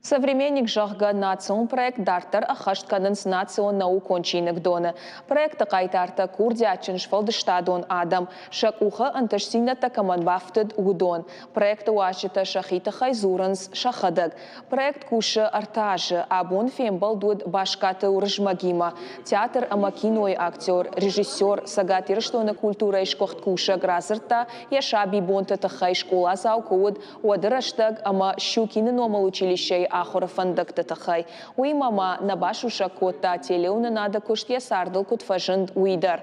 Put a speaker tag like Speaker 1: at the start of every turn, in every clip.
Speaker 1: Современник, зӕгъгӕ, национ проект дарддӕр ӕххӕст кӕнынц национ наукон чиныгдоны. Проекты хъайтартӕ курдиатджын сфӕлдыстадон адӕм, сӕ къухы ӕнтыстдзинӕдтӕ кӕмӕн бафтыд, уыдон. Проекты уазджытӕ сӕхи тыххӕй дзурынц сӕхӕдӕг. Проект кусы ӕртӕ азы. Абон фембӕлд уыд Баскаты Уырызмӕгимӕ. Театр ӕмӕ кинойы актер, режиссер, Цӕгат Ирыстоны культурӕйы сгуыхт кусӕг радзырдта йӕ сабибонты тыххӕй скъоладзау куы уыд, уӕды рӕстӕг ӕмӕ Щукины номыл училищейы ахуыры фӕндӕгты тыххӕй. Уыимӕ ма нӕ басусӕг кодта, телеуынынады куыст йӕ цардыл куыд фӕзынд, уый дӕр.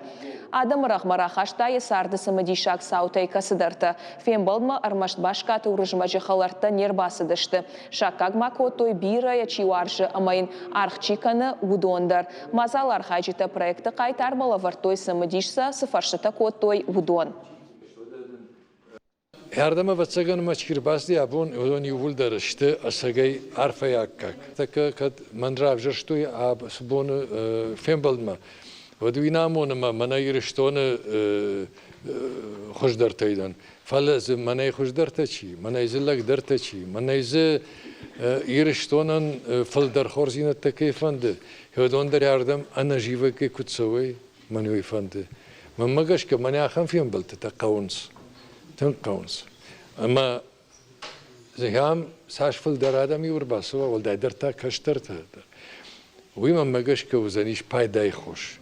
Speaker 1: Адӕмы рӕгъмӕ рахаста йӕ царды цымыдисаг цаутӕй кӕцыдӕртӕ. Фембӕлдмӕ ӕрмӕст Баскаты Уырызмӕджы хӕлӕрттӕ не рбацыдысты. Саккаг ма кодтой, бирӕ йӕ чи уарзы ӕмӕ йын аргъ чи кӕны, уыдон дӕр. Мадзалы архайджытӕ проекты хъайтармӕ лӕвӕрдтой цымыдис сӕ цы фӕрстытӕ кодтой, уыдон.
Speaker 2: Ардӕм, ӕвӕццӕгӕн, мӕ чи рбацыди абон, уыдон иууылдӕр сты ӕцӕгӕй арфӕйы аккаг. Тӕккӕ кӕд мӕн равзӕрстой ацы боны фембӕлдмӕ, уӕд уый нӕ амоны ӕмӕ мӕнӕ Ирыстоны хуыздӕртӕй дӕн. Фӕлӕ дзы мӕнӕй хуыздӕртӕ чи, мӕнӕй дзы лӕгдӕртӕ чи, мӕнӕй дзы Ирыстонӕн фылдӕр хорздзинӕдтӕ кӕй фӕнды, уыдон дӕр ардӕм ӕнӕзивӕгӕй куыд цӕуой, мӕн уый фӕнды. Мӕнмӕ гӕсгӕ мӕнӕ ахӕм фембӕлдтытӕ хъӕуынц, тынг хъӕуынц. Ӕмӕ зӕгъӕм, цас фылдӕр адӕм-иу ӕрбацӕуа, уӕлдайдӕр та кӕстӕртӕ дӕр, уый мӕнмӕ гӕсгӕ уыдзӕнис пайдайы хос.